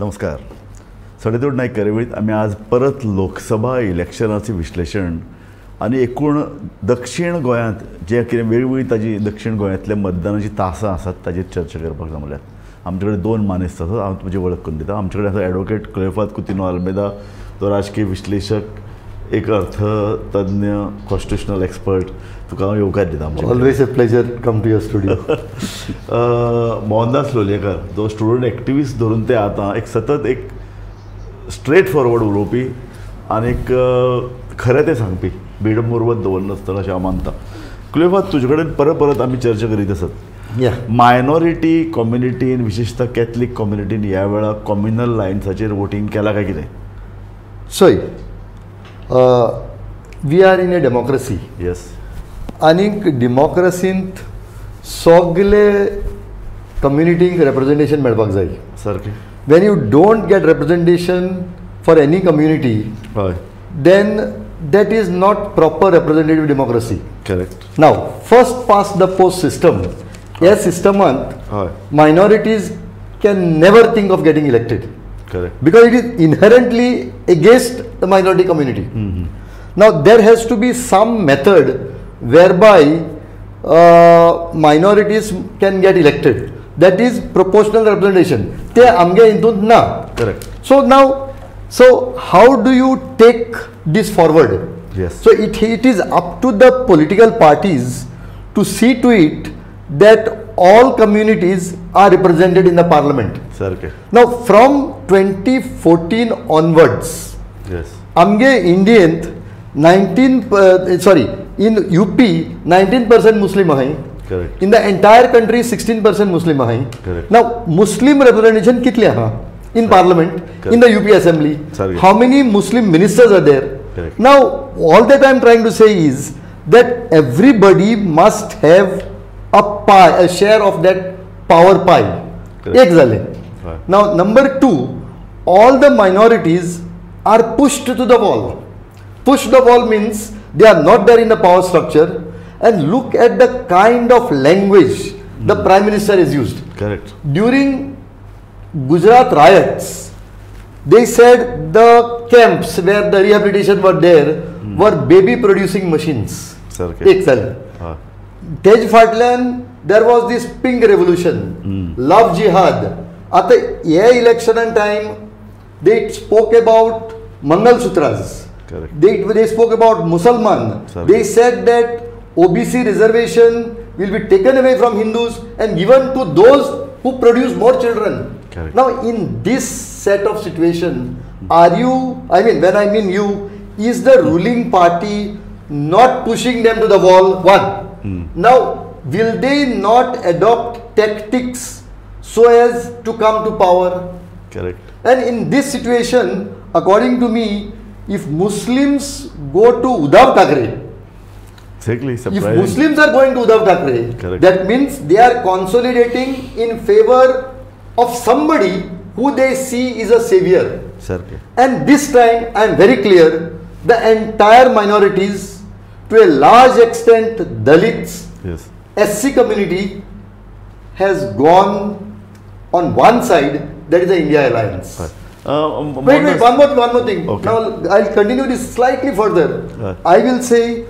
नमस्कार. सडेतोड नायक कार्यावळीत आमी आज परत लोकसभा इलेक्शनाचें विश्लेशण आनी एकूण दक्षीण गोंयांत जे कितें वेगवेगळी ताजी दक्षीण गोंयांतल्या मतदानाची तासां आसात ताजेर चर्चा करपाक जमल्यात. आमचे कडेन दोन मानेस्त आसात, हांव तुमची वळख करून दिता. आमचे कडेन आसा एडवोकेट क्लेफाद कुतिन्हो आल्मेदा, तो राजकीय विश्लेशक, एक अर्थतज्ञ, कॉन्स्टिट्युशनल एक्सपर्ट. तुका हांव येवकार दिता. Always a pleasure come to your studio. Mohandas Lolyekar जो स्टुडंट एक्टिविस्ट धरून ते आतां एक सतत एक स्ट्रेट फॉरवर्ड उलोवपी आनी एक खरें तें सांगपी, भीड मुर्वत दवरनासतना अशें हांव मानता. क्लेफाद, तुजे कडेन परत परत आमी चर्चा करीत आसात. मायनॉरिटी कम्युनिटीन, विशेषतः कॅथलीक कम्युनिटीन ह्या वेळार कॉम्युनल लायन्साचेर वोटींग केलां काय कितें? चोय, we are in a democracy. आनीक डेमोक्रसींत सगले कम्युनिटींक रेप्रेजेंटेशन मेळपाक जाय. सारकें. When you don't get representation for any community, then that is not proper representative democracy. Correct. Now, first past the post system, ह्या सिस्टमांत minorities can never think of getting elected. Correct. Because it is inherently against the minority community. Now, there has to be some method whereby minorities can get elected. That is proportional representation. ते आमगे हितूंत ना. Correct. So now, so how do you take this forward? Yes. So it is up to the political parties to see to it that all communities are represented in the parliament. सारकें. Now, from 2014 onwards, आमगे इंडियेंत 19, sorry, in UP 19% Muslim आहाय. Correct. In the entire country 16% Muslim आहाय. Correct. Now, Muslim representation कितले आहा in parliament, in the UP assembly? Sorry. How many Muslim ministers are there? Correct. Now, all that I am trying to say is that everybody must have a pie, a share of that power pie. Correct. एक जालें. Now, number two, all the minorities are pushed to the wall. Push the wall means they are not there in the power structure. And look at the kind of language the Prime Minister has used. Correct. During Gujarat riots, they said the camps where the rehabilitation were there were baby producing machines. सारकें. एक जालें. तेज फाटल्यान there was this pink revolution, love jihad. आतां हे इलेक्शनान time they spoke about mangalsutras. Correct. They spoke about Musalman. Sorry. They said that OBC reservation will be taken away from Hindus and given to those who produce more children. Correct. Now, in this set of situation, are you, I mean, when I mean you, is the ruling party not pushing them to the wall? One. Now, will they not adopt tactics so as to come to power? Correct. And in this situation, according to me, if Muslims go to Uddhav Thackeray, Exactly, if surprising. Muslims are going to Uddhav Thackeray, Correct. That means they are consolidating in favor of somebody who they see is a savior. सारकें. And this time, I am very clear, the entire minorities, to a large extent Dalits, SC community has gone on one side, that is the India Alliance. Wait, wait, one more thing. Okay. Now, I'll continue this slightly further. I will say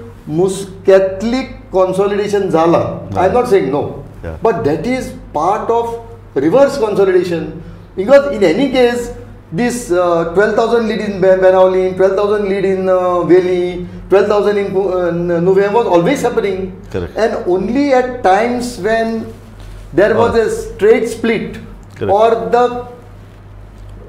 Catholic consolidation zala. I'm not saying no. But that is part of reverse consolidation. Because in any case, this 12,000 lead in Benaulim, 12,000 lead in Veli, 12,000 in Nuvem was always happening. Correct. And only at times when there was a straight split. Correct. Or the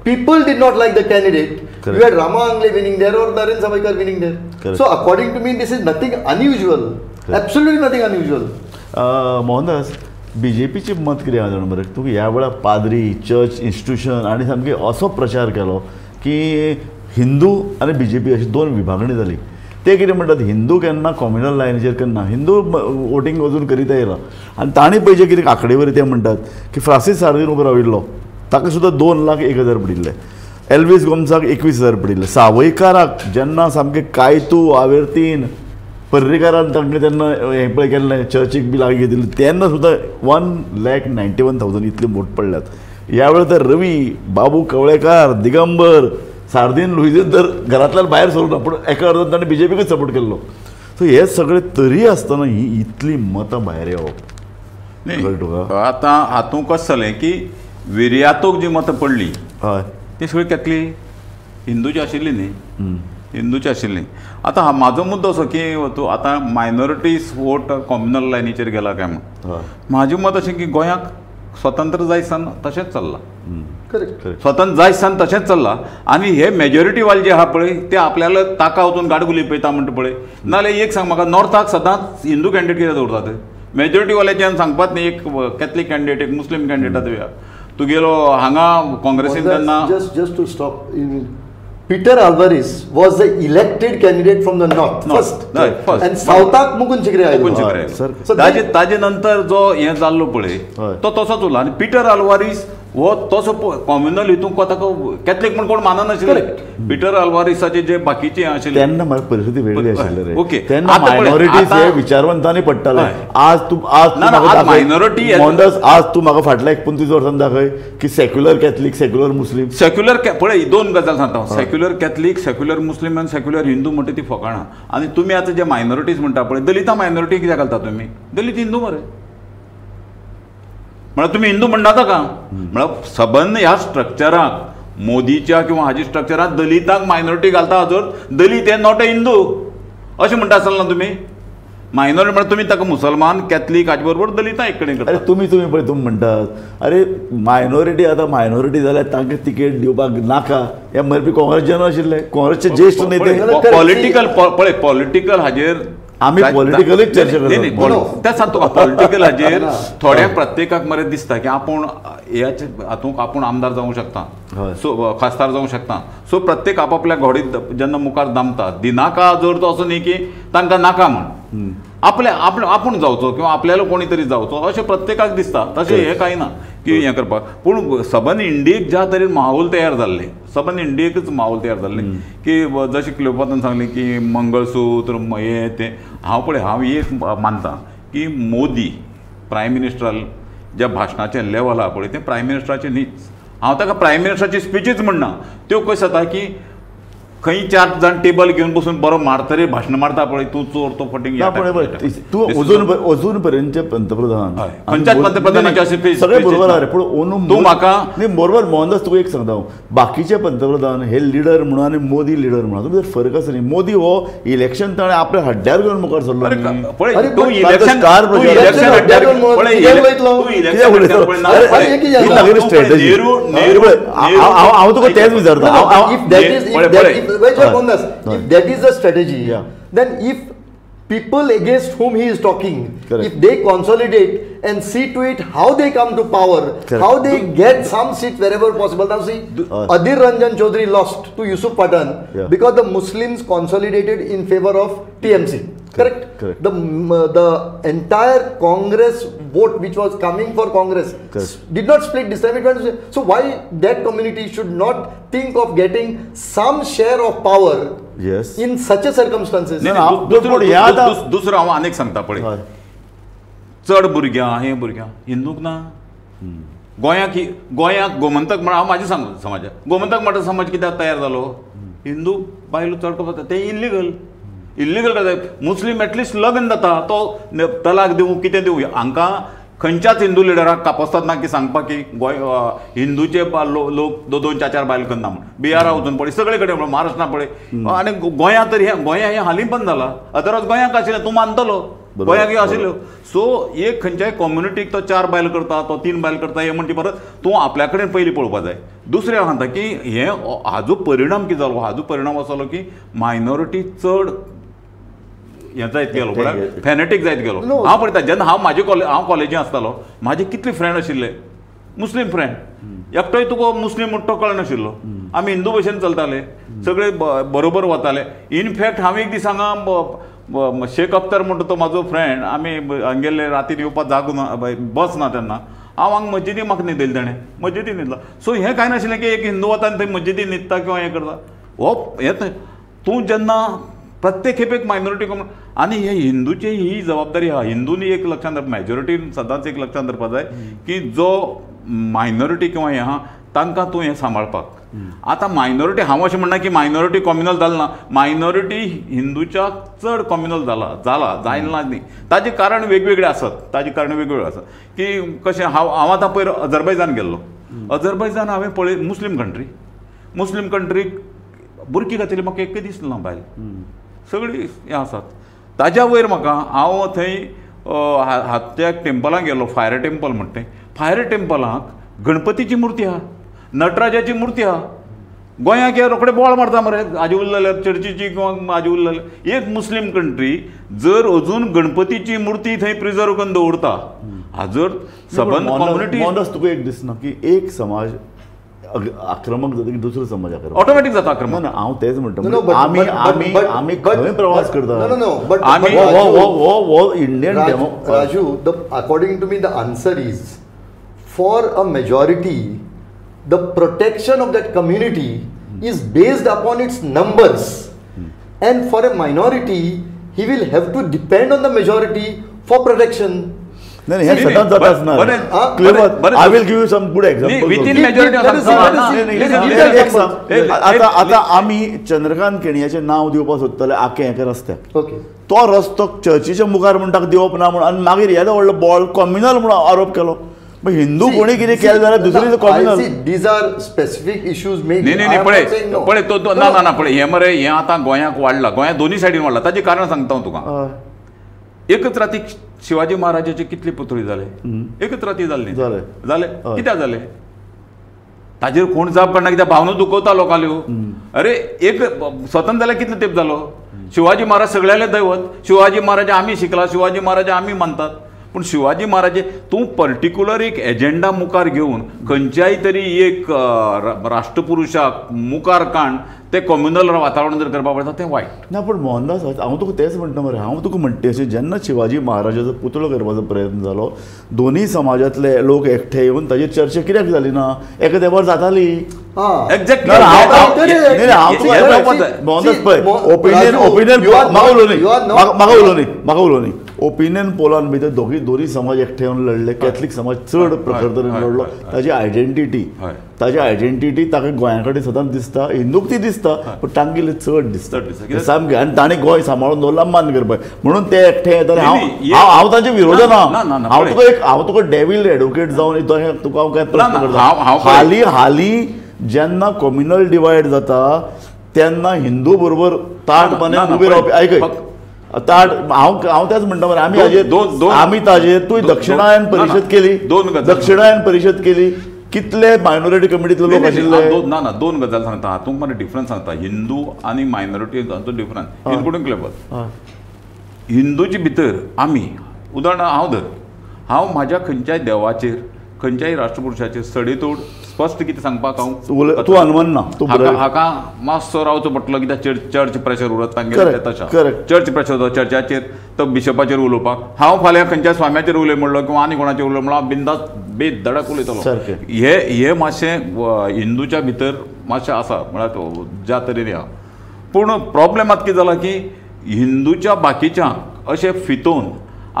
people did not like the candidate. Correct. You had Rama Angle winning there or Naren Sawaikar winning there. Correct. So according to me, this is nothing unusual. Correct. Absolutely nothing unusual. Mohandas, बीजेपीचे मत कितें आहा जाणा मरे, तुका ह्या वेळार पाद्री, church institution आनी सामके असो प्रचार केलो की हिंदू आनी बीजेपी अशी दोन विभागणी जाली. ते कितें म्हणटात, हिंदू केन्ना कॉम्युनल लायनीचेर केन्ना हिंदू वोटींग वचून करीत आयला. आनी तांणी पळय जे कितें आंकडेवरी ते म्हणटात की फ्रांसीस सार्दीन उबो राविल्लो ताका सुद्दां 2,01,000 पडिल्ले, एल्वीस गोम्साक 21,000 पडिल्ले, सावयकाराक जेन्ना सामकें कायतू आवेर्तीन पर्रीकारान तांकां तेन्ना हें पळय केल्लें, चर्चीक बी लागीं घेतिल्लें, तेन्ना सुद्दां 1,91,000 इतले वोट पडल्यात. ह्या वेळार तर रवी बाबू कवळेकार दिगंबर सार्दीन लुईझीन तर घरांतल्यान भायर सरूं ना पूण एका अर्दान ताणें बीजेपीकूच सपोर्ट केल्लो. सो हे सगळे तरी आसतना ही इतली मतां भायर येवप न्ही. आतां हातूंत कशें जालें की विर्यातोक जी मतां पडली हय ती सगळी कॅथलीक हिंदूची आशिल्ली न्ही, हिंदूची आशिल्ली. आतां म्हाजो मुद्दो असो की तूं आतां मायनॉरिटीज वोट कॉम्युनल लायनीचेर गेला काय म्हूण. म्हाजें मत अशें की गोंयाक स्वतंत्र जायत सान तशेंच चल्लां, स्वतंत्र जायत सान तशेंच चल्लां आनी हे मेजॉरिटी वाले जे आहा पळय ते आपल्याला ताका वचून गाडगुली पळयता म्हणटा पळय. नाजाल्यार एक सांग म्हाका, नॉर्थाक सदांच हिंदू कॅन्डिडेट कित्याक दवरतात? मेजॉरिटी वाल्याच्यान सांगपात न्ही एक कॅथलीक कॅन्डिडेट एक मुस्लीम कॅन्डिडेट दिवया. तुगेलो हांगा काँग्रेसीन तेन्ना just to stop, Peter Alvares was the elected candidate from the north first and सावथाक मुकुंद शिकरे आयलो. ताजे नंतर जो हें जाल्लो पळय तो तसोच उरला आनी पिटर आल्वारीस हो तसो कॉम्युनल हितून ताका कॅथलीक म्हण कोण माननाशिल्ले. पिटर आल्वारीसाचे जे बाकीचे आशिल्ले तेन्ना म्हाका परिस्थिती वेगळी आशिल्ली. ओके, तेन्ना मायनॉरिटीज हे विचारवंतांनी पडटाले. आज तूं आज मायनॉरिटी मोहनदास आज तूं म्हाका फाटल्या 35 वर्सां दाखय की secular Catholic secular Muslim secular पळय दोन गजाल सांगता, सेक्युलर कॅथलीक सेक्युलर मुस्लीम आनी सेक्युलर हिंदू म्हणटा ती फकाणां. आनी तुमी आतां जे मायनॉरिटीज म्हणटा पळय दलिता मायनॉरिटी कित्याक घालता तुमी? दलित हिंदू मरे, म्हळ्यार तुमी हिंदू म्हणनाका का? म्हळ्यार सबंद ह्या स्ट्रक्चराक मोदीच्या किंवा हाजी स्ट्रक्चराक दलितांक मायनॉरिटी घालता हाजर दलित हे not a Hindu अशें म्हणटा आसतना ना तुमी. मायनॉरिटी म्हळ्यार तुमी ताका मुसलमान कॅथलीक हाजे बरोबर दलितां एक कडेन करता. अरे तुमी तुमी पळय तुमी म्हणटात अरे मायनॉरिटी आतां मायनॉरिटी जाल्यार तांकां तिकेट दिवपाक नाका. हे मरपी काँग्रेस जन आशिल्ले, काँग्रेसचे ज्येश्ठ नेते. पॉलिटिकल पळय पॉलिटिकल हाजेर आमी पॉलिटिकली चर्चा करता तें सांगता तुका. पॉलिटिकल हाजेर थोड्या प्रत्येकाक मरे दिसता की आपूण ह्याच हातूंत आपूण आमदार जावंक शकता, सो खासदार जावंक शकता. सो प्रत्येक आपापल्या घोडीत जेन्ना मुखार दामता दिनाका जर तो असो न्ही की तांकां नाका म्हण आपले आपूण जावचो किंवा आपल्याला कोणी तरी जावचो अशें प्रत्येकाक दिसता. तशें हें कांय ना की हें करपाक. पूण सबंद इंडियेक ज्या तरेन माहोल तयार जाल्लें, सबंद इंडियेकच माहोल तयार जाल्लें की जशें क्लियोपात्रान सांगलें की मंगळसूत्र हें तें. हांव पळय हांव एक मानता की मोदी प्रायम मिनिस्टर ज्या भाशणाचें लेवल आहा पळय तें प्रायम मिनिस्टराचें न्हीच. हांव ताका प्रायम मिनिस्टराची स्पिचीच म्हणना. त्यो कशें जाता की खंय 4 जाण टेबल घेवन बसून बरो मारतरी भाशण मारता पळय तूं चोर तो फटींग. तूं अजून अजून पर्यंतचे पंतप्रधान खंयच्याच पंतप्रधानाचे अशें सगळे बरोबर आहा पूण ओनू तूं म्हाका न्ही बरोबर. मोहनदास तुका एक सांगता हांव, बाकीचे पंतप्रधान हे लिडर म्हणून आनी मोदी लिडर म्हणून हातूंत भितर फरक आसा न्ही. मोदी हो इलेक्शन ताणें आपल्या हड्ड्यार घेवन मुखार सरलो. स्ट्रेटजी हांव तुका तेंच विचारता. Wait, Mohandas, if that is the strategy, yeah, then if people against whom he is talking, correct, if they consolidate and see to it how they come to power, correct, how they get some seats wherever possible. Now see, Adhir Ranjan Chaudhary lost to Yusuf Pathan, yeah, because the Muslims consolidated in favor of TMC. Correct? Correct. The entire Congress vote which was coming for Congress, correct, did not split this time. It went to, so why that community should not think of getting some share of power, yes, in such a circumstances? दुसरो हांव आनीक सांगता पळय, चड भुरग्यां हे भुरग्यां हिंदूक ना. गोंयाक गोंयाक गोमंतक म्हण हांव म्हाजें सांग समाज गोमंतक म्हणटा समाज कित्याक तयार जालो? हिंदू बायलो चड करता तें इल्लीगल इल्लीगल करता. मुस्लीम एटलिस्ट लग्न जाता तो तलाक दिवं कितें दिवं. हांकां खंयच्याच हिंदू लिडराक कापस्तात ना की सांगपाक की गोंय हिंदूचे लोक 2 2 4 4 बायल करना म्हण. बिहारा वचून पळय सगळे कडेन पळय महाराष्ट्रान पळय आनी गोंया तर हें गोंया हें हालीं बंद जालां. अदरवायज गोंयाक आशिल्लें तूं मानतलो गोंयाक हें आशिल्ल्यो. सो एक खंयच्याय कम्युनिटीक तो 4 बायल करता तो 3 बायल करता हें म्हणटी परत तूं आपल्या कडेन पयलीं पळोवपा जाय. दुसरें हांव सांगता की हें हाजो परिणाम कितें जालो? हाजो परिणाम असो जालो की मायनॉरिटी चड हें जायत गेलो, म्हळ्यार फॅनेटीक जायत गेलो. हांव पळयता जेन्ना हांव म्हाजे कॉलेज हांव कॉलेजीन आसतालो म्हाजे कितले फ्रेंड आशिल्ले मुस्लीम फ्रेंड. एकटोय तुका मुस्लीम म्हणटा तो कळनाशिल्लो. आमी हिंदू भशेन चलताले, सगळे बरोबर वताले. इनफॅक्ट हांव एक दीस हांगा शेख अख्तर म्हणटा तो म्हाजो फ्रेंड, आमी हांगेले रातीन येवपाक जागो ना, बस ना तेन्ना हांव हांगा मस्जिदी म्हाका न्हिदयलें ताणें, मस्जिदीन न्हिदला. सो हें कांय नाशिल्लें की एक हिंदू वता आनी थंय मस्जिदीन न्हिदता किंवा हें करता. हो हें तूं जेन्ना प्रत्येक खेपेक मायनॉरिटी कम्युनिटी आनी हे हिंदूची ही जबाबदारी आहा. हिंदूनी एक लक्षांत धरपा, मॅजॉरिटीन सदांच एक लक्षांत धरपा जाय की जो मायनॉरिटी किंवा हें आहा तांकां तूं हें सांबाळपाक. आतां मायनॉरिटी हांव अशें म्हणना की मायनॉरिटी कॉम्युनल जाल ना, मायनॉरिटी हिंदूच्या चड कॉम्युनल जाला जायना न्ही. ताजें कारण वेगवेगळे आसत, ताजें कारण वेगवेगळे आसत की कशें. हांव हांव आतां पयर अझरबैजान गेल्लो, अझरबैजान हांवें पळय मुस्लीम कंट्री, मुस्लीम कंट्रीक बुरकी घातिल्ली म्हाका एकय दिसलें ना बायल, सगळीं हें आसात. ताज्या वयर म्हाका हांव थंय हात्या टेंपलाक गेलो, फायर टेंपल म्हणटा तें, फायर टेंपलाक गणपतीची मुर्ती आहा, नटराजाची मुर्ती आहा. गोंयाक हे रोखडे बोळ मारता मरे हाजे उरले जाल्यार चर्चीची किंवा हाजे उरले जाल्यार. एक मुस्लीम कंट्री जर अजून गणपतीची मुर्ती थंय प्रिजर्व करून दवरता, हाजर सबंद कम्युनिटी. तुका एक दिसना की एक समाज आक्रमक जाता की दुसरो समाज आक्रमक ऑटोमॅटीक जाता आक्रमक? ना, हांव तेच म्हणटा, आमी आमी आमी खंय प्रवास करता. Indian Raju, the according to me the answer is for a majority the protection of that community is based upon its numbers, and for a minority he will have to depend on the majority for protection. नाही, हे सदांच जाता आसना. I will give you some good example. Within majority. आतां आतां आमी चंद्रकांत केणयाचें नांव दिवपाक सोदताले आके एका रस्त्याक, तो रस्तो चर्चीच्या मुखार म्हूण ताका दिवप ना म्हूण, आनी मागीर येदो व्हडलो बॉल कॉम्युनल म्हूण आरोप केलो. हिंदू कोणी कितें केलें जाल्यार दुसरी communal. These are specific issues. न्ही न्ही पळय पळय तो ना ना ना पळय हें मरे हें आतां गोंयाक वाडलां, गोंयांत दोनूय सायडीन वाडलां. ताचें कारण सांगता हांव तुका. एकच राती शिवाजी महाराजाचे कितले पुतळे जाले, एकच राती जाल्ले जाले. कित्याक जाले ताजेर कोण जाप काडना, कित्याक भावना दुखवता लोकांल्यो. अरे एक स्वतंत्र जाल्यार कितलो तेंप जालो, शिवाजी महाराज सगळ्यांले दैवत, शिवाजी महाराज आमी शिकला, शिवाजी महाराज आमी मानतात. पूण शिवाजी महाराज तूं पर्टिक्युलर एक एजेंडा मुखार घेवन खंयच्याय तरी एक राष्ट्रपुरुशाक मुखार काण ते कॉम्युनल वातावरण जर करपाक पळयता तें वायट ना. पूण मोहनदास हांव तुका तेंच म्हणटा मरे, हांव तुका म्हणटा अशें जेन्ना शिवाजी महाराजाचो पुतळो करपाचो प्रयत्न जालो, दोनूय समाजांतले लोक एकठांय येवन ताजेर चर्चा कित्याक जाली ना? एका तेंपार जाताली. एक्झॅक्टली. मोहनदास पळय, ओपिनियन ओपिनियन म्हाका उलोवनी, म्हाका उलोवनी, म्हाका उलोवनी. ओपिनियन पोलान भितर दोगी दोनूय समाज एकठांय येवन लढले. कॅथलीक समाज चड प्रखर तरेन लढलो. ताजी आयडेंटिटी, ताजी आयडेंटिटी ताका गोंया कडेन सदांच दिसता, हिंदूक ती दिसता, पूण तांगेली चड दिसता सामकें. आनी ताणें गोंय सांबाळून दवरलां मान्य करपाक, म्हणून ते एकठांय येताले. हांव हांव तांचे विरोधान ना. हांव तुका एक, हांव तुका डेवील एडवोकेट जावन तुका हांव कांय प्रस्न करता. हालीं हालीं जेन्ना कॉम्युनल डिवायड जाता तेन्ना हिंदू बरोबर ताट बांदून उबे रावपी. आयकय ताट, हांव हांव तेच म्हणटा मरे, आमी हाजेर आमी ताजेर तूं दक्षिणायन परिशद केली, दक्षिणायन परिशद केली, कितले मायनॉरिटी कम्युनिटीतले लोक आशिल्ले. ना ना, दोन गजाल सांगता हातूंत मरे डिफरन्स सांगता. हिंदू आनी मायनॉरिटी हांचो डिफरन्स इन्क्लुडींग क्लेबर. हिंदूचे भितर आमी उदाहरण हांव धर, हांव म्हाज्या खंयच्याय देवाचेर खंयच्याय राष्ट्रपुरुशाचेर सडेतोड स्पश्ट कितें सांगपाक हांव तूं अनमनना. हाका मातसो रावचो पडटलो कित्याक चर्च प्रेशर उरत तांगेलें तशें. चर्च प्रेशर उरता चर्चाचेर, तो बिशपाचेर उलोवपाक. हांव फाल्यां खंयच्या स्वाम्याचेर उलय म्हणलो किंवा आनी कोणाचेर उलय म्हणलो, हांव बिंदास बेधडक उलयतलो. हे हे मातशें हिंदूच्या भितर मातशें आसा, म्हळ्यार ज्या तरेन आहा. पूण प्रॉब्लेम आतां कितें जाला की हिंदूच्या बाकीच्यांक अशें फितोवन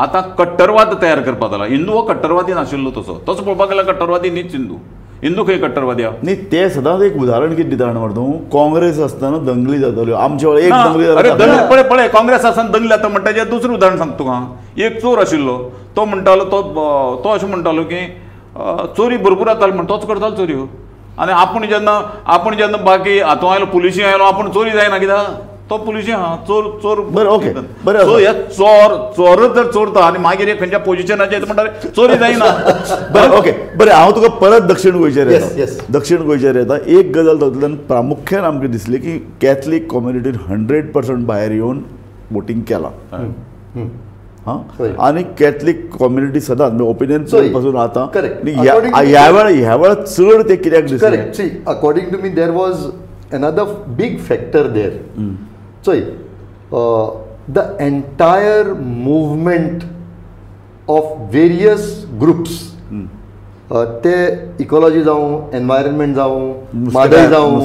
आतां कट्टरवाद तयार करपाक जाला. हिंदू हो कट्टरवादी नाशिल्लो तसो, तसो पळोवपाक गेल्यार कट्टरवादी न्हीच हिंदू. हिंदू खंय कट्टरवादी आहा? न्ही, ते सदांच एक उदाहरण कितें दिता जाणा तूं, काँग्रेस आसतना दंगली जाताल्यो आमच्या वेळार. एक दंगली अरे दंगली पळय पळय काँग्रेस आसतना दंगली जाता म्हणटा तेजें दुसरें उदाहरण सांगता तुका. एक चोर आशिल्लो, तो म्हणटालो, तो अशें म्हणटालो की चोरी भरपूर जाताली म्हण तोच करतालो चोरयो. आनी आपूण जेन्ना बाकी हातूंत आयलो, पुलिशी आयलो, आपूण चोरी जायना कित्याक तो पुलिशी आहा, चोर चोर. बरें, ओके, बरें. सो हे चोर चोरच जर चोरता आनी मागीर खंयच्या पोजिशनाचेर म्हणटा चोरी जायना. बरें, ओके, बरें. हांव तुका परत दक्षिण गोंयचेर येता. दक्षिण गोंयचेर येता. एक गजाल तातूंतल्यान प्रामुख्यान आमकां दिसली की कॅथलीक कम्युनिटीन 100% भायर येवन वोटींग केलां. हां, आनी कॅथलीक कम्युनिटी सदांच ओपिनियन पोल पासून आतां ह्या वेळार ह्या वेळार चड ते कित्याक दिसलें? Correct. See, according to me there was another big factor there. So, the entire movement of various groups, ते इकॉलॉजी जावं, एनवायरमेंट जावं, म्हादय जावं,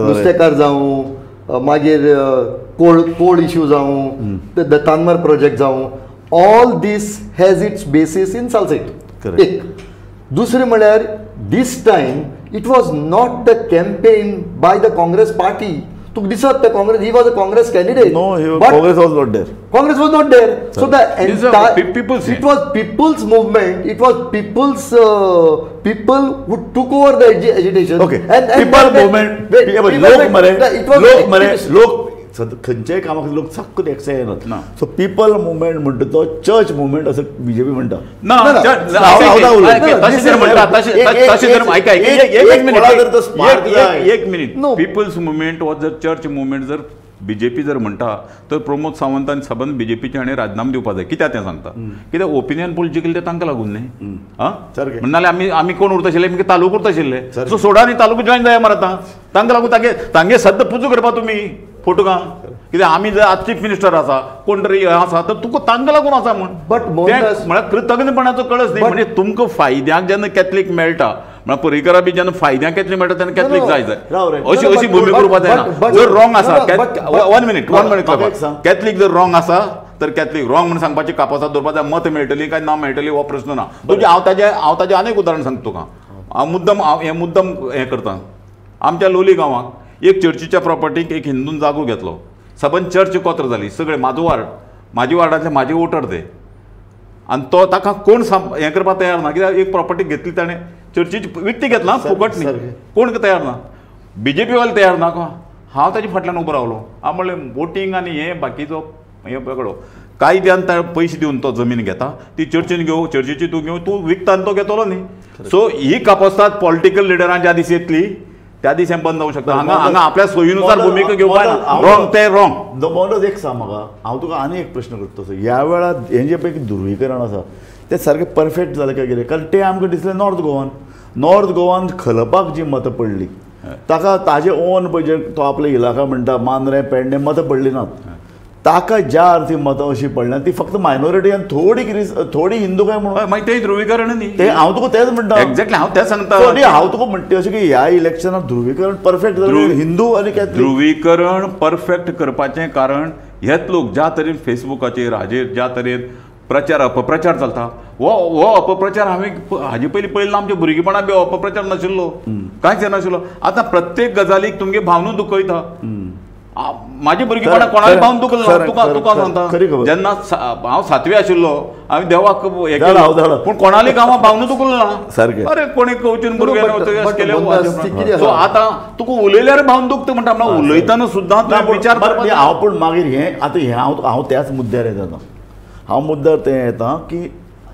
नुस्तेकार जावं, मागीर कोळ इश्यू जावं, the Tanmar project जावं, all this has its basis in Salcete. एक दुसरें म्हळ्यार this time it was not the campaign by the Congress party. तुका दिसत the Congress, he was a Congress candidate. No, Congress was not there. Congress was not there. So the entire people's, it was people's movement. It was people's people who took over the agitation. Okay. And people movement. लोक मरे, लोक मरे, लोक खंयच्याय कामाक लोक साक्क एकठांय येनात. सो पीपल मुवमेंट म्हणटा तो चर्च मुवमेंट असं बीजेपी म्हणटा. ना, एक मिनिट. पीपल्स मुवमेंट हो जर चर्च मुवमेंट जर बीजेपी जर म्हणटा तर प्रमोद सावंत आनी सबंद बीजेपीचे हाणें राजीनामो दिवपाक जाय. कित्याक तें सांगता, कित्याक ओपिनियन पोल जिखले ते तांकां लागून न्ही. आं, नाल्यार आमी आमी कोण उरता आशिल्ले, आमगे तालुको उरता आशिल्ले. सो सोडा न्ही, तालुको जॉयन जाय मरे आतां. तांकां लागून तांगे तांगे सद्दां पुजो करपा तुमी फोटो का कित्याक आमी जर आज चीफ मिनिस्टर आसा कोण तरी आसा तर तुका तांकां लागून आसा म्हूण. बट म्हळ्यार कृतज्ञपणाचो कळस न्ही. म्हणजे तुमकां फायद्याक जेन्ना कॅथलीक मेळटा, म्हळ्यार पर्रीकरा बी जेन्ना फायद्याक कॅथलीक मेळटा तेन्ना कॅथलीक जाय जाय अशी अशी भुमिका करपाक जायना. जर रॉंग आसा, वन मिनीट कॅथलीक जर रॉंग आसा तर कॅथलीक रॉंग म्हणून सांगपाची कापासात दवरपाक जाय. मत मेळटली काय ना मेळटली हो प्रश्न ना. तुजे हांव ताजें आनीक उदाहरण सांगता तुका. हांव मुद्दम हांव हें मुद्दम हें करता. आमच्या लोली गांवाक एक चर्चीच्या प्रॉपर्टीक एक हिंदून जागो घेतलो. सबंद चर्च कोत्र जाली, सगळे म्हाजो वार्ड, म्हाजे वार्डांतले म्हाजे वोटर ते, आनी तो ताका कोण हें करपाक तयार ना. कित्याक एक प्रॉपर्टी घेतली ताणें चर्चीची विकती घेतला फुकट न्ही, कोण तयार ना, बीजेपी वाले तयार ना. हांव ताजे फाटल्यान उबो रावलो. हांव म्हणलें वोटींग आनी हें बाकीचो हें वेगळो कायद्यान पयशे दिवन तो जमीन घेता, ती चर्चीन घेवं, चर्चीची तूं घेवं, तूं विकता आनी तो घेतलो न्ही. सो ही कापस्ताद पॉलिटिकल लिडरां ज्या दीस येतली त्या दीस हें बंद जावंक शकता. हांगा हांगा आपल्या सोयीनुसार भुमिका घेवपाक रॉंग ते रॉंग. मोहनदास एक सांग म्हाका, हांव तुका आनी एक प्रश्न करता. तसो ह्या वेळार हें जें पळय ध्रुवीकरण आसा तें सारकें परफेक्ट जालें काय कितें? कारण तें आमकां दिसलें नॉर्थ गोवान, नॉर्थ गोवान खलपाक जी मतां पडली ताका ताजे ओन पळय जे तो आपले इलाका म्हणटा मांद्रें पेडणें मतां पडली नात. ताका ज्या अर्थी मतां अशी पडल्या ती फक्त मायनॉरिटी आनी थोडी कितें थोडी हिंदू काय म्हणून मागीर तें ध्रुवीकरण न्ही. तें हांव तुका तेंच म्हणटा. एक्झॅक्टली हांव तेंच सांगता. हांव तुका म्हणटा अशें की ह्या इलेक्शनाक ध्रुवीकरण परफेक्ट जालें हिंदू आनी कॅथलीक. ध्रुवीकरण परफेक्ट करपाचें कारण हेच लोक ज्या तरेन फेसबुकाचेर हाजेर ज्या तरेन प्रचार अपप्रचार चलता, हो हो अपप्रचार हांवें हाजे पयलीं पळयल्लो. आमच्या भुरगेपणां बी अपप्रचार नाशिल्लो, कांयच नाशिल्लो. आतां प्रत्येक गजालीक तुमगे भावनू दुखयता. म्हाजे भुरगेपणां कोणाक भावन दुखलो तुका तुका सांगता. जेन्ना हांव सातवी आशिल्लो हांवें देवाक हें केलें, पूण कोणाली गांवां भावनू दुखलो ना. सारकें. अरे कोणी कवचून भुरग्यान केलें. सो आतां तुका उलयल्यार भावन दुखता म्हणटा, म्हणल्यार उलयतना सुद्दां तुवें विचार करपाक. हांव पूण मागीर हें आतां हें हांव हांव त्याच मुद्द्यार येता. हांव मुद्द्यार तें येता की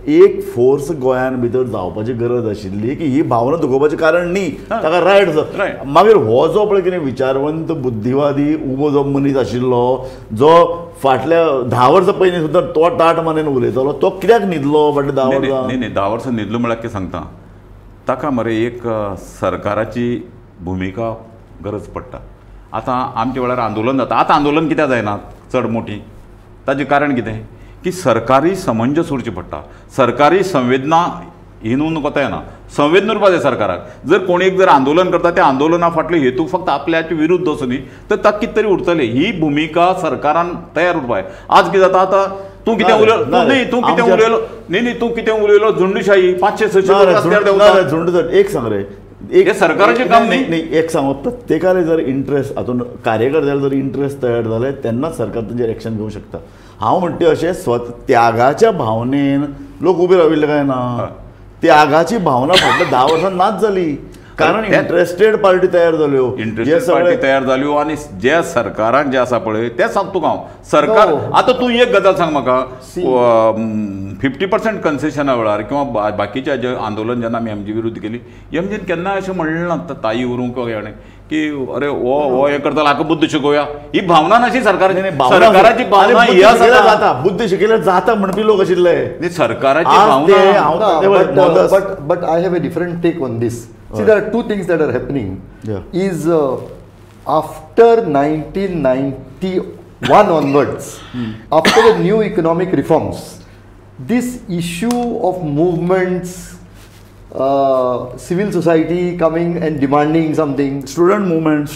एक फोर्स गोंयान भितर जावपाची गरज आशिल्ली की ही भावना दुखोवपाचें कारण न्ही, ताका रायट आसा. मागीर हो जो पळय कितें विचारवंत बुद्धिवादी उबो जो मनीस आशिल्लो जो फाटल्या 10 वर्सां पयलीं सुद्दां तो ताट मानेन उलयतालो, तो कित्याक न्हिदलो फाटल्या 10 वर्सां? न्ही न्ही 10 वर्सां न्हिदलो म्हळ्यार कितें सांगता, ताका मरे एक सरकाराची भुमिका गरज पडटा. आतां आमच्या वेळार आंदोलन जाता. आतां आंदोलन कित्याक जायना चड मोठी, ताजें कारण कितें की सरकारी समंजस उरचें पडटा. सरकारी संवेदना हिनून कोता येना, संवेदना उरपा जाय सरकाराक. जर कोण एक जर आंदोलन करता त्या आंदोलना फाटलो हेतू फक्त आपल्याचे विरुद्ध असो न्ही तर ताका कितें तरी उरतलें. ही भुमिका सरकारान तयार उरपा जाय. आज कितें जाता आतां तूं कितें उलयलो न्ही, तूं कितें उलयलो न्ही न्ही तूं कितें उलयलो झुंडशाही 500-600 रस्त्यार देंवता. झुंड एक सांग रे, एक सरकाराचें काम न्ही. न्ही एक सांग, प्रत्येकाले जर इंट्रस्ट हातून कार्यकर्त्याला जर इंट्रस्ट तयार जाले तेन्नाच सरकार तांचेर एक्शन घेवंक शकता. हांव म्हणटा अशें स्वता त्यागाच्या भावनेन लोक उबे राविल्ले काय ना, त्यागाची भावना फाटल्या 10 वर्सां नाच जाली. कारण इंट्रस्टेड पार्टी तयार जाल्यो, इंट्रस्टेड पार्टी तयार जाल्यो आनी जे सरकारान जे आसा पळय तें सांगता तुका हांव. सरकार आतां तूं एक गजाल सांग म्हाका, 50% कन्सेशना वेळार किंवा बाकीच्या जे आंदोलन जेन्ना आमी एमजी विरुद्ध केली, एमजीन केन्ना अशें म्हणलें ना ताई उरूंक किंवा हेणें की अरे हो हो हें करता हाका बुद्द शिकोवया. ही भावना नाशी सरकाराची. सरकाराची भावना ही आसा, बुद्द शिकयल्यार जाता म्हणपी लोक आशिल्ले. सरकाराची भावना. But I have a different take on this. See, there are two things that are happening. Yeah. Is after 1991 onwards, after the new economic reforms, this issue of movements, civil society coming and demanding something, student movement,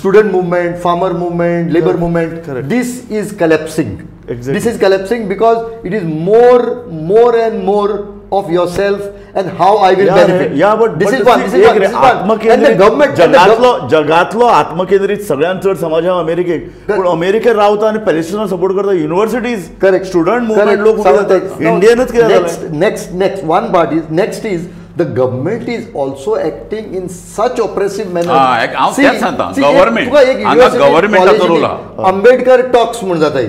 farmer movement, labor movement, correct. This is collapsing. Exactly. This is collapsing because it is more and more of yourself and how I will benefit. Yeah, but this is one. This is one. This is one. And the government, जगातलो आत्मकेंद्रित सगळ्यांत चड समाज हा अमेरिकेक. पूण अमेरिकेत रावता आनी पॅलेस्टिना सपोर्ट करता युनिव्हर्सिटीज, करेक्ट, स्टुडंट मुवमेंट लोक इंडियनच कितें जालें. Next next one part is next is the government is also acting in such oppressive manner. हांव तेंच सांगता, गव्हर्मेंट गव्हर्मेंटाचो रोल आहा. आंबेडकर टॉक्स म्हूण जाता.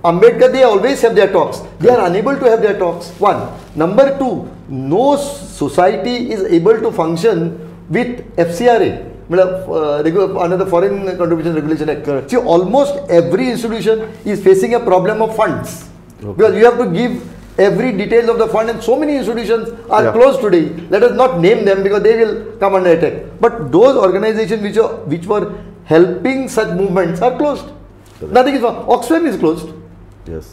Ambedkar, they always have their talks. They are unable to have their talks. One. Number two, no society is able to function with FCRA, under the Foreign Contribution Regulation Act. Correct. See, almost every institution is facing a problem of funds. Okay. Because you have to give every detail of the fund, and so many institutions are closed today. Let us not name them because they will come under attack. But those organizations which were helping such movements are closed. Correct. Nothing is wrong. Oxfam is closed. Yes.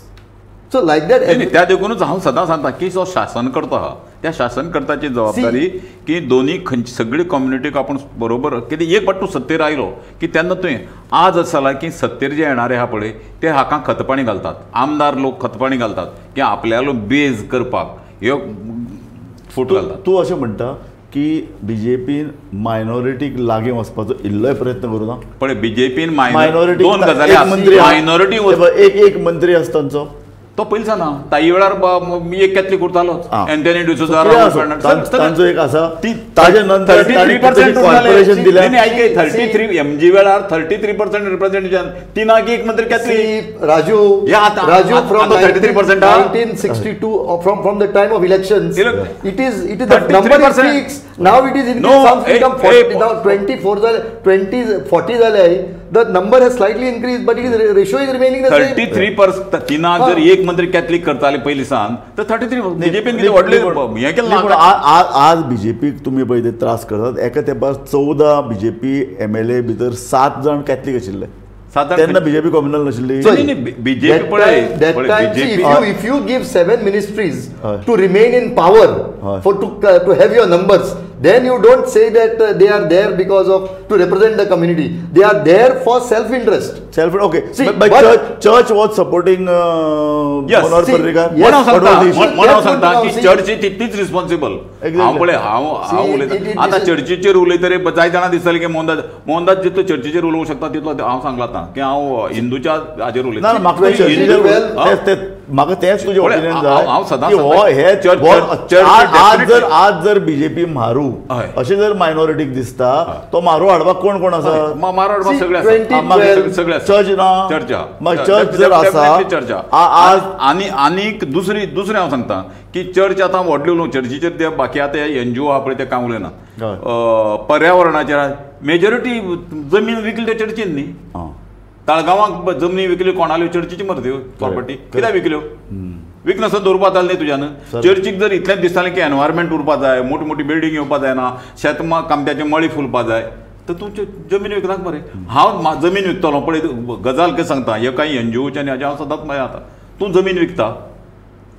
So like that. त्या देखूनच हांव सदां सांगता की जो शासन करता आहा त्या शासनकर्ताची जबाबदारी की दोन्ही खंयची सगळी कम्युनिटीक आपूण बरोबर कितें एक फावट तूं सत्तेर आयलो की तेन्ना तुवें आज अशें जालां की सत्तेर जे येणारे आहा पळय ते हाका खतपाणी घालतात, आमदार लोक खतपाणी घालतात की आपल्यालो बेज करपाक ह्यो फूट घालतात. तूं अशें म्हणटा की बीजेपीन मायनॉरिटीक लागीं वचपाचो इल्लोय प्रयत्न करूं ना? पळय बीजेपीन मायनॉरिटी दोन गजाली, मायनॉरिटी एक मंत्री आसा तांचो तो पयलीं ना ताई वेळार एक कॅथलीक उरतालोच, एंथनी डिसोजा तांचो एक आसा. ताजे नंतर 33% कॉर्पोरेशन दिलें. 33 एमजी वेळार 33% रिप्रेझेंटेशन, तिनाक एक मंत्री Catholic. Raju Raju from 33% 1962 from the time of elections it is the number is fix. Now it is increase, some become 40 now 24 जाले 20 40 जाले. The number has slightly increased, but it is ratio is remaining the same. 33% तिनाक जर एक मंत्री Catholic करताले पयलीं सान तर 33 बीजेपीन कितें व्हडलें हें केलें ना. आज बीजेपीक तुमी पळय ते त्रास करतात. एका तेंपार 14 बीजेपी MLA भितर 7 जाण कॅथलीक आशिल्ले. तेन्ना बीजेपी कम्युनल नाशिल्ली. बीजेपी पळय if you give 7 ministries to remain in power for to have your numbers, then you don't say that they are there because of to represent the community. They are there for self-interest. Self, okay. See, but church was supporting Manohar Parrikar. म्हणून सांगता की church तितलीच responsible. हांव पळय हांव उलयता आतां चर्चीचेर उलयतरी जाय जाणां दिसतलें की मोहनदास जितलो चर्चीचेर उलोवंक शकता तितलो हांव सांगलां आतां की हांव हिंदूच्या हाजेर उलयता. म्हाका तेंच तुजें ओपिनियन जाय. हांव सदां आज जर बीजेपी मारू अशें जर मायनॉरिटीक दिसता तो मारू हाडपाक कोण कोण आसा? मारू हाडपाक सगळे आसा, सगळे चर्च ना, चर्चा चर्च जर आसा चर्चा. आनी आनीक दुसरी दुसरें हांव सांगता की चर्च आतां व्हडली उलोवं चर्चीचेर ते बाकी आतां एनजीओ आहा पळय ते कांय उलयना. पर्यावरणाचेर मेजॉरिटी जमीन विकली त्या चर्चीन न्ही. ताळगांवाक जमनी विकल्यो कोणाल्यो चर्चीची मरे त्यो प्रॉपर्टी कित्याक विकल्यो? विकनासतना दवरपा जालें न्ही तुज्यान. चर्चीक जर इतलेंच दिसतालें की एनवायरमेंट उरपा जाय, मोठी मोठी बिल्डींग येवपा जायना, शेत कामत्याचे मळी फुलपा जाय, तर तूं जमीन विकनाक मरे. हांव जमीन विकतलो पळय गजाल कितें सांगता, हे कांय एनजीओचे आनी हाजें हांव सदांच मागीर आतां तूं जमीन विकता,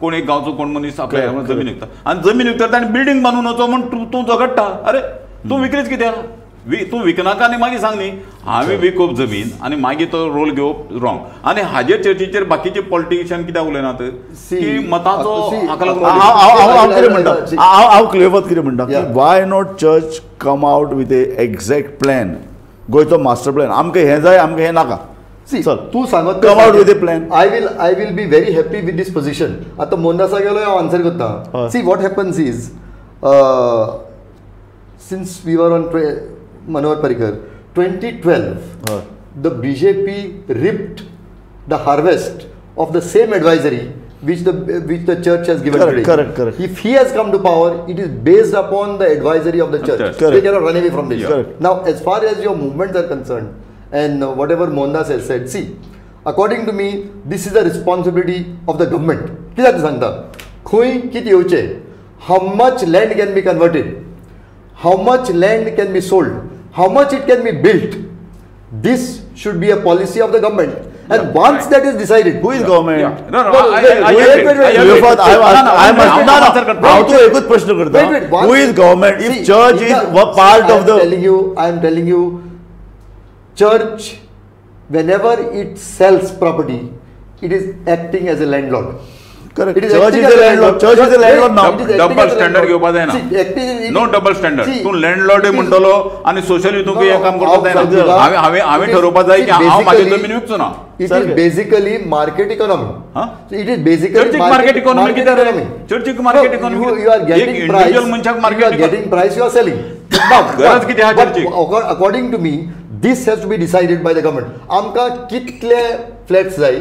कोण एक गांवचो कोण मनीस आपल्या जमीन विकता आनी जमीन विकता आनी बिल्डींग बांदून वचो म्हूण तूं झगडटा. अरे तूं विकलीच कित्याक? तूं विकनाका आनी मागीर सांग न्ही हांवें विकोप जमीन आनी मागीर तो रोल घेवप रॉंग. आनी हाजेर चर्चीचेर बाकीचे पॉलिटिशियन कित्याक उलयनात की मताचो हाका लागून. हांव कितें म्हणटा, हांव क्लियर कितें म्हणटा की why not church come out with a exact plan, गोंयचो मास्टर प्लॅन, आमकां हें जाय आमकां हें नाका. तूं सांगत come out with a plan. I will be very happy with this position. आतां मोहनदासा गेलो हांव आन्सर करता. See what happens is since we were on Manohar Parrikar, 2012, the BJP ripped the harvest of the same advisory which the church has given today. Correct, correct. If he has come to power, it is based upon the advisory of the church. Correct. They cannot run away from this. Correct. Now, as far as your movements are concerned, and whatever Mohandas has said, see, according to me, this is the responsibility of the government. कित्याक सांगता? खंय कितें येवचें, how much land can be converted, how much land can be sold, how much it can be built, this should be a policy of the government. And once that is decided, who is government? Yeah. No, no, who is government? If church is part of the... I am telling you, church, whenever it sells property, it is acting as a landlord. Correct. Church is a landlord. Church is a landlord now. Double standard घेवपा जायना. No double standard. तूं landlord म्हणटलो आनी socially तुका हें काम करपाक जायना. हांवें हांवें ठरोवपा जाय की हांव म्हाजी जमीन विकचो ना. It is basically market economy. It is basically market economy कितें? चर्चीक market economy. You are getting price. You are getting price, you are selling. गरज कितें आहा चर्चीक? According to me, this has to be decided by the government. आमकां कितले flats जाय,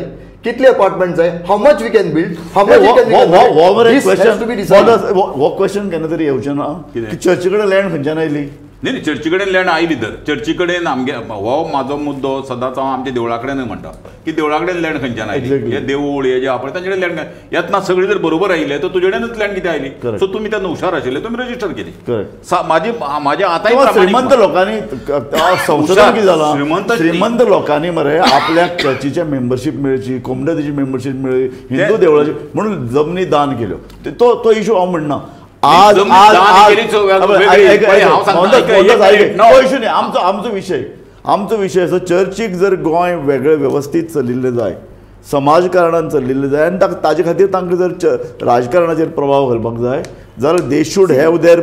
कितले apartment जाय, how much we can build, how much we can convert, this has to be decided. हो question केन्ना तरी येवचें ना की चर्ची कडेन लँड खंयच्यान आयली? न्ही न्ही, चर्ची कडेन लँड आयली तर चर्ची कडेन आमगे हो म्हाजो मुद्दो सदांच हांव आमच्या देवळा कडेनूय म्हणटा की देवळा कडेन लँड खंयच्यान आयली, हे देवूळ हे जे आहा पळय तांचे कडेन लँड येतना सगळी जर बरोबर आयले तर तुजे कडेनूच लँड कितें आयली. सो तुमी तेन्ना हुशार आशिल्ले, तुमी रजिस्टर केली. म्हाजी म्हाजे आतांय श्रीमंत लोकांनी संशोधन कितें जालां, श्रीमंत लोकांनी मरे आपल्याक चर्चीचे मेंबरशीप मेळची, कोमडेची मेंबरशीप मेळ्ळी, हिंदू देवळाची म्हणून जमनी दान केल्यो. तो तो इशू हांव म्हणना. आज आज इशू न्ही आमचो. आमचो विशय, आमचो विशय असो चर्चीक जर गोंय वेगळें व्यवस्थीत चलिल्लें जाय, समाजकारणान चलिल्लें जाय आनी ताजे खातीर तांकां जर राजकारणाचेर प्रभाव घालपाक जाय जाल्यार they should have their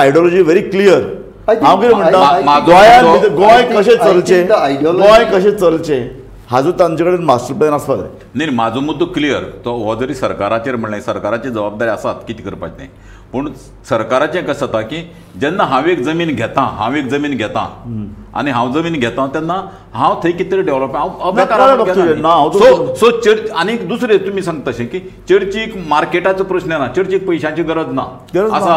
ideology very clear. हांव कितें म्हणटा, गोंयांत गोंय कशें चलचें, गोंय कशें चलचें हाजो तांचे कडेन मास्टर प्लॅन आसपाक जाय. न्ही, म्हाजो मुद्दो क्लियर. तो हो जरी सरकाराचेर म्हणलें, सरकाराची जबाबदारी आसात कितें करपाचें तें, पूण सरकाराचें कशें जाता की जेन्ना हांव एक जमीन घेता, हांव एक जमीन घेता आनी हांव जमीन घेता तेन्ना हांव थंय कितें तरी डेव्हलप हांव सो सो चर्च. आनी दुसरें तुमी सांगता तशें की चर्चीक मार्केटाचो प्रश्न ना, चर्चीक पयशांची गरज ना आसा,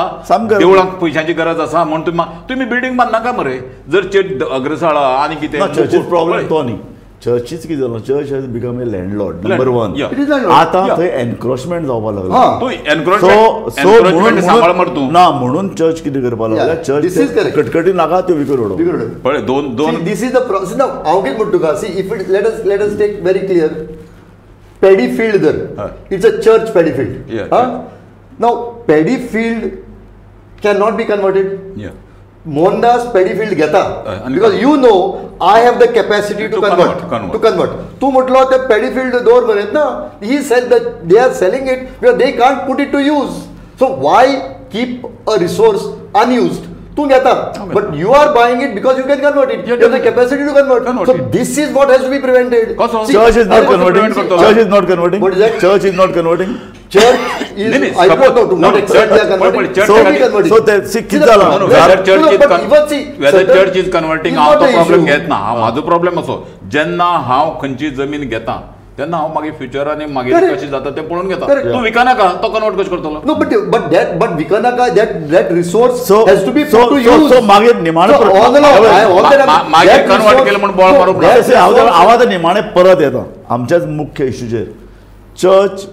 देवळांक पयशांची गरज आसा म्हूण तुमी बिल्डींग बांदनाका मरे. जर चर्च अग्रसाळा आनी कितें चर्चीक प्रॉब्लेम तो न्ही. चर्चीच कितें जालां, church has become a landlord number one. आतां थंय एनक्रोचमेंट जावपाक लागला. ना म्हणून चर्च कितें करपाक लागला, चर्च कटकटी नाका त्यो विकून उडोवप. दोन दोन this is the process. हांव कितें म्हणटा तुका, see if it let us take very clear. Paddy field धर, it's a church paddy field. Now paddy field can not be converted. Mohandas paddy field घेता because you know I have the capacity to convert. To convert. तूं म्हटलो ते paddy field दवर मरे ना, he said that they are selling it because they can't put it to use. So why keep a resource unused? तूं घेता, but you are buying it because you can convert it, you have the capacity to convert. So this is what has to be prevented. Church is not converting. Church is not converting. What is that? Church is not converting. Church is, I don't know to what extent they are converting. So see कितें जालां, whether church is converting हांव तो problem घेतना. म्हाजो problem असो, जेन्ना हांव खंयची जमीन घेता तेन्ना हांव मागीर फ्युचर आनी मागीर कशें जाता तें पळोवन घेता. तूं विकनाका, तो कन्वर्ट कशें करतलो? No, but but that but विकनाका that that resource has to be put to use. So मागीर निमाणें मागीर कन्वर्ट केलें म्हूण बळ मारूंक ना. हांव आतां निमाणें परत येता आमच्याच मुख्य इश्यूचेर. चर्च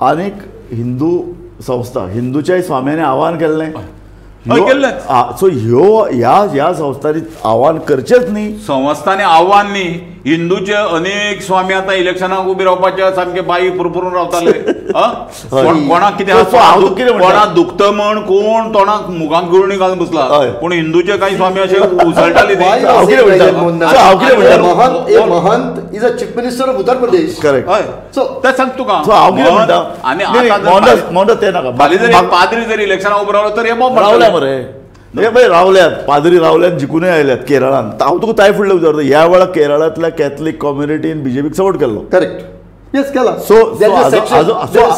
आनीक हिंदू संस्था, हिंदूच्याय स्वाम्यांनी आव्हान केल्लें. सो ह्यो ह्या ह्या संस्थांनी आव्हान करचेंच न्ही. संस्थांनी आव्हान न्ही, हिंदूचे अनेक स्वामी आतां इलेक्शनाक उबे रावपाचे सामके बाई पुरपुरून रावताले. कोणाक कितें कोणाक दुखता म्हण कोण तोंडाक मुखाक गुळणी घालून बसला, पूण हिंदूचे कांय स्वामी अशे उसळटाले. Mahant is a chief minister of Uttar Pradesh. Correct. So तें सांग तुका. हांव कितें म्हणटा, आनी आतां तें नाका, पाद्री जर इलेक्शनाक उबो रावलो तर हे बॉम्ब रावल्या मरे. हे रावल्यात पाद्री, रावल्यात जिखूनय आयल्यात केरळान. हांव तुका ताय फुडलें विचारता, ह्या वेळार केरळांतल्या कॅथलीक कम्युनिटीन बीजेपीक सपोर्ट केल्लो. करेक्ट, येस केला. So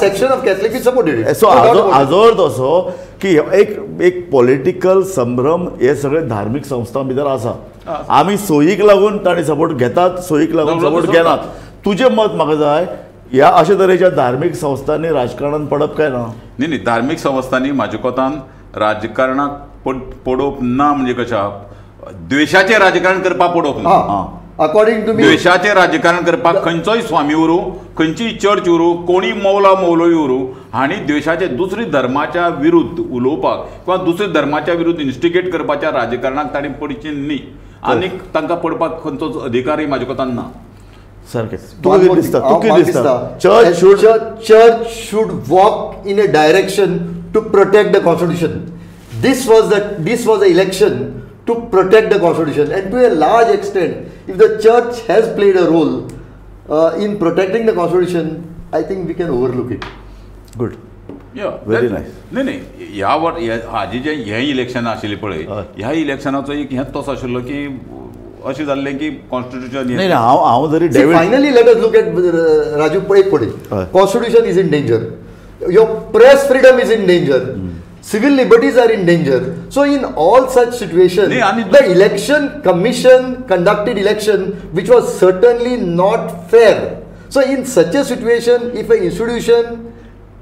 section of Catholic supported. So हाजो अर्थ असो की एक एक पॉलिटिकल संभ्रम हे सगळे धार्मीक संस्थां भितर आसा. आमी सोयीक लागून तांणी सपोर्ट घेतात, सोयीक लागून सपोर्ट घेनात. तुजें मत म्हाका जाय, ह्या अशे तरेच्या धार्मीक संस्थांनी राजकारणान पडप काय ना? न्ही न्ही, धार्मीक संस्थांनी म्हाज्या कोतान राजकारणाक पडोवप ना. म्हणजे कशें, द्वेशाचें राजकारण करपाक पडोवप ना. अकॉर्डिंग टू मी द्वेशाचें राजकारण करपाक खंयचोय स्वामी उरूं, खंयचीय चर्च उरूं, कोणीय मौला मौलवी उरूं, हांणी द्वेशाचे दुसरी धर्माच्या विरुद्ध उलोवपाक किंवा दुसऱ्या धर्माच्या विरुद्ध इन्स्टिगेट करपाच्या राजकारणाक तांणी पडचें न्ही. आनी तांकां पडपाक खंयचोच अधिकारय म्हाज्या कोतान ना. सारकें. तुका कितें दिसता? तुका कितें दिसता? Church should walk in a direction to protect the constitution. This was the election to protect the constitution, and to a large extent, if the church has played a role in protecting the constitution, I think we can overlook it. Good, very nice. न्ही न्ही ह्या वर हाजी जे हें election आशिल्लें पळय ह्या इलेक्शनाचो एक हें तसो आशिल्लो की अशें जाल्लें की कॉन्स्टिट्यूशन नाही हांव हांव जरी finally let us look at Raju एक पळय constitution is in danger, your press freedom is in danger, civil liberties are in danger. So in all such situation the election commission conducted election which was certainly not fair. So in such a situation if a institution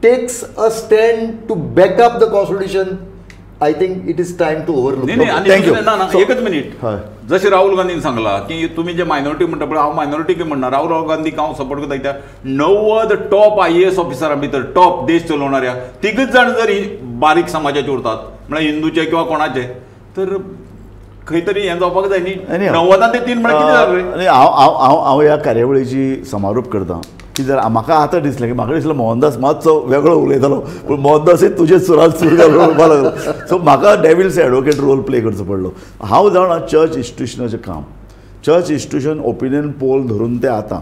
takes a stand to back up the constitution, I think it is time to overlook. Thank you. ना ना एकच minute. जशें राहुल गांधीन सांगला की तुम्ही जे minority म्हणटा पळय हांव मायनॉरिटी म्हणना, राहुल गांधीक हांव सपोर्ट करता कित्याक 90 टॉप IAS ऑफिसरां भितर टॉप देश चलोवणाऱ्या तिगूच जाण जर बारीक समाजाचे उरतात म्हळ्यार हिंदूचे किंवा कोणाचे तर खंय तरी हें जावपाक जाय न्ही. 90 ते 3 म्हळ्यार कितें जालें? हांव हांव हांव ह्या कार्यावळीची समारोप करता की जर म्हाका आतां दिसलें की म्हाका दिसलें मोहनदास मातसो वेगळो उलयतालो पूण मोहनदासय तुजे सुरान सूर घालून उलोवपाक लागलो. सो म्हाका डेविल्स एडवोकेट रोल प्ले करचो पडलो. हांव जाणा चर्च इन्स्टिट्युशनाचें काम, चर्च इन्स्टिट्युशन ओपिनियन पोल धरून ते आतां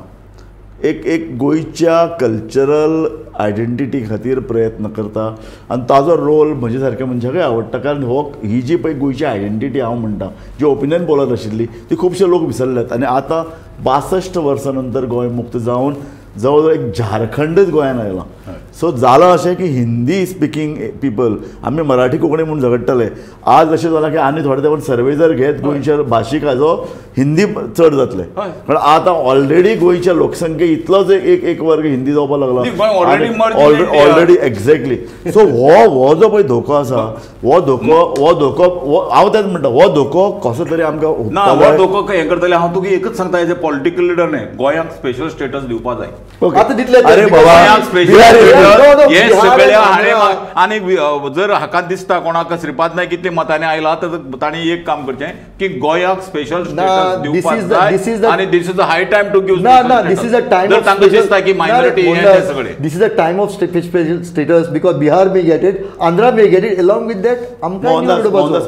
एक एक गोंयच्या कल्चरल आयडेंटिटी खातीर प्रयत्न करता आनी ताजो रोल म्हजे सारक्या मनशाकय आवडटा. कारण हो ही जी पळय गोंयची आयडेंटिटी हांव म्हणटा जी ओपिनियन पोलात आशिल्ली ती खुबशे लोक विसरल्यात आनी आतां 62 वर्सां नंतर गोंय मुक्त जावन जवळ जवळ एक झारखंडच गोंयान आयला. सो जालां अशें की हिंदी स्पिकींग पिपल आमी मराठी कोंकणी म्हूण झगडटाले, आज अशें जालां की आनी थोडे तेंपान सर्वे जर घेत गोंयच्या भाशीक हाजो हिंदी चड जातले. कारण आतां ऑलरेडी गोंयच्या लोकसंख्ये इतलोच एक एक वर्ग हिंदी जावपाक लागला ऑलरेडी. एक्झॅक्टली. सो हो हो जो पळय धोको आसा हो धोको हो धोको हांव तेच म्हणटा हो धोको कसो तरी आमकां ना हो धोको हें करतले. हांव तुका एकच सांगता एज ए पॉलिटिकल लिडर न्ही, गोंयांक स्पेशल स्टेटस दिवपा जाय. आतां दितले. अरे बाबा हे सगळे आनी जर हाका दिसता कोणाक श्रीपाद नायक कितले मतांनी आयला तर तांणी एक काम करचें की गोंयाक स्पेशल स्टेटस दिवपाक जाय आनी this is a high time to give. ना ना this is a time जर तांकां दिसता की मायनॉरिटी हे सगळे this is a time of special status because Bihar may get it, Andhra may get it, along with that आमकां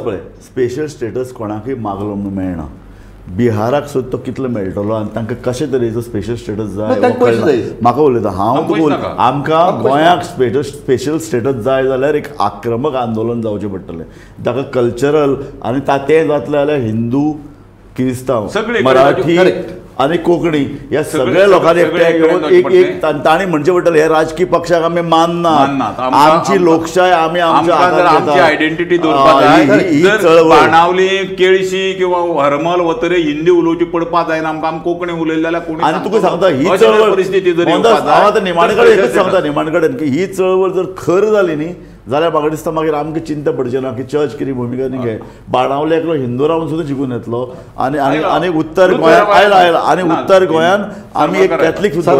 पळय स्पेशल स्टेटस कोणाकूय मागलो म्हणून मेळना. बिहाराक सुद्दां तो कितलो मेळटलो आनी तांकां कशे तरेचो स्पेशल स्टेटस जाय म्हाका उलयता हांव. आमकां गोंयाक स्पेशल स्टेटस जाय जाल्यार एक आक्रमक आंदोलन जावचें पडटलें ताका कल्चरल आनी तें जातलें जाल्यार हिंदू क्रिस्तांव मराठी आनी कोंकणी ह्या सगळ्या लोकांनी एकठांय येवन एक एक तांणी म्हणचें पडटलें हे राजकीय पक्षाक आमी माननात, आमची लोकशाय आमी आमच्या आयडेंटिटी दवरपाक जाय. बाणावली केळशी किंवा हरमल वतरे हिंदी उलोवची पडपाक जायना आमकां, आमी कोंकणी उलयले जाल्यार कोणी. आनी तुका सांगता ही चळवळ परिस्थिती जर हांव आतां निमाणे कडेन एकच सांगता निमाणे कडेन की ही चळवळ जर खर जाली न्ही जाल्यार म्हाका दिसता मागीर आमकां चिंता पडचें ना की चर्च कितें भुमिका न्ही घे. बाणावले एकलो हिंदू रावन सुद्दां जिखून येतलो आनी आनी आनी उत्तर गोंयांत आयला आयला आनी उत्तर गोंयांत आमी एक कॅथलीक सुद्दां.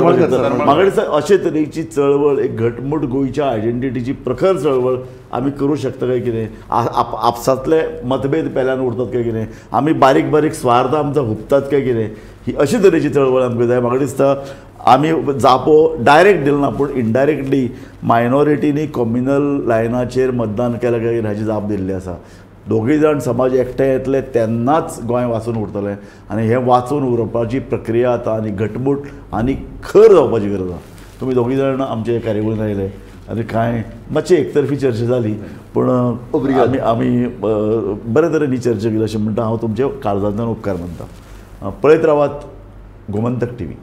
म्हाका दिसता अशे तरेची चळवळ एक घटमूट गोंयच्या आयडेंटिटीची प्रखर चळवळ आमी करूं शकता काय कितें. आपसांतले मतभेद पेल्यान उरतात काय कितें, आमी बारीक बारीक स्वार्थ आमचो हुपतात काय कितें, ही अशे तरेची चळवळ आमकां जाय. म्हाका दिसता आमी जापो डायरेक्ट दिल ना पूण इनडायरेक्टली मायनॉरिटीनी कम्युनल लायनाचेर मतदान केलें काय हाची जाप दिल्ली आसा. दोगूय जाण समाज एकठांय येतले तेन्नाच गोंय वाचून उरतलें आनी हें वाचून उरपाची प्रक्रिया आतां आनी घटमूट आनी खर जावपाची गरज आसा. तुमी दोगूय जाण आमचे कार्यावळीन आयले आनी कांय मातशी एकतर्फी चर्चा जाली पूण आमी आमी बरे तरेन ही चर्चा केली अशें म्हणटा. हांव तुमचे काळजांतल्यान उपकार मानता. पळयत रावात गोमंतक टीव्ही.